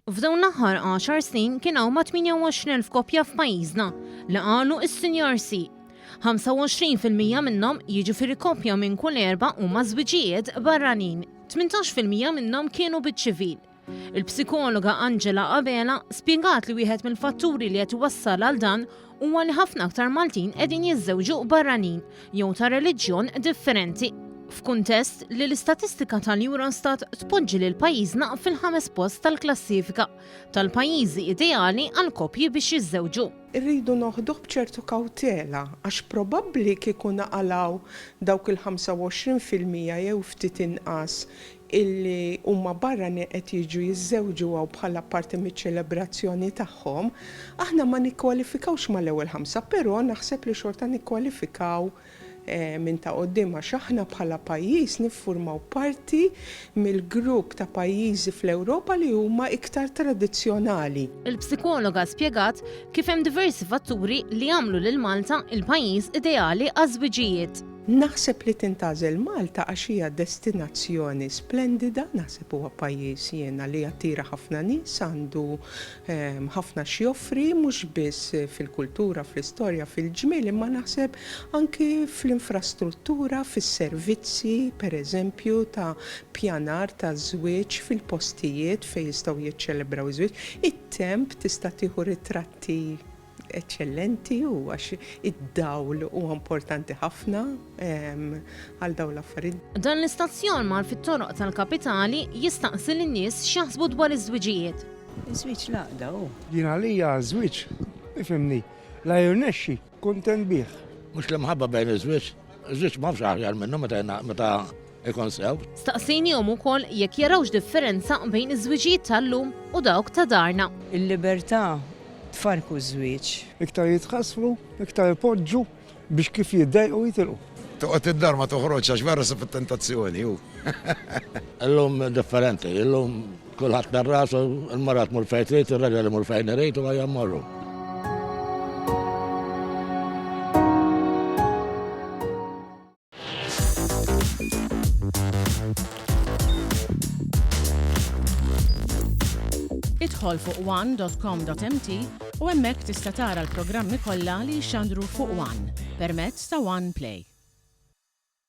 F'dawn l-aħħar għaxar snin kien hawn ma' 28,000 koppja f'pajjiżna li qalu s-Sinjor Si. 25% minnhom, jiġifieri koppja minn kull erbgħa huma żwiġijiet barranin. 18% minnhom kienu biċ-ċivil. Il-psikologa Angela Abela spjegat li wieħed mill-fatturi li qed iwassal għal dan huwa li ħafna aktar Maltin qegħdin jiżżewġu barranin jew ta' reliġjon differenti. F'kuntest li l-istatistika tal-Eurostat tpoġġi lil pajjiżna fil-ħames post tal-klassifika tal-pajjiżi ideali għal koppji biex jiżżewġu. Irridu noħduh b'ċertu kawtela għax probabbli kieku naqalgħu dawk il-25% jew ftit inqas illi huma barranin qed jiġu jiżżewġu hawn bħala parti miċ-ċelebrazzjoni tagħhom, aħna ma nikkwalifikawx mal-ewwel ħamsa, però naħseb li xorta nikkwalifikaw minn ta' quddiem għax aħna bħala pajjiż niffurmaw parti mill-grupp ta' pajjiżi fl-Ewropa li huma iktar tradizzjonali. Il-psikologa spjegat kif hemm diversi fatturi li jagħmlu lil Malta il-pajjiż ideali għaż-żwiġijiet. Naħseb li tintgħażel Malta għax hija destinazzjoni splendida, naħseb huwa pajjiż jiena li jattira ħafna nies, għandu ħafna x'joffri mhux biss fil-kultura, fl-istorja, fil-ġmiel imma naħseb anki fl-infrastruttura, fis-servizzi pereżempju ta' pjanar ta' żwieġ fil-postijiet fejn jistgħu jiċċelebraw iż-żwieġ, it-temp tista' tieħu ritratti eċċellenti u għax id-dawl huwa importanti ħafna għal dawn l-affarijiet. Dan l-istazzjon mar fit-toroq tal-kapitali jistaqsi lin-nies x'jaħsbu dwar iż-żwiġijiet. Iż-żwieġ l-għaqda hu. Jien għalija ż-żwieġ, ifhimni, la jirnexxi, kuntent bih. Mhux l-imħabba bejn iż-żwieġ, iż-żwieġ m'hawnx aħjar minnu meta meta ikun sew. Staqsejniehom ukoll jekk jarawx differenza bejn iż-żwiġijiet tal-lum u dawk ta' darna. Il-libertà tfarrku ż-żwieġ. Iktar jitħassru, iktar ipoġġu biex kif jiddejqu jitilqu. Toqgħod id-dar ma toħroġx għax vera ssib it-tentazzjoni hu. Illum differenti, illum kulħadd minn rasu, il-mara tmur fejn trid, ir-raġel imur fejn irid u ejja mmorru. Idħol fuq one.com.mt u hemmhekk tista' tara l-programmi kollha li jixxandru fuq One permezz ta' One Play.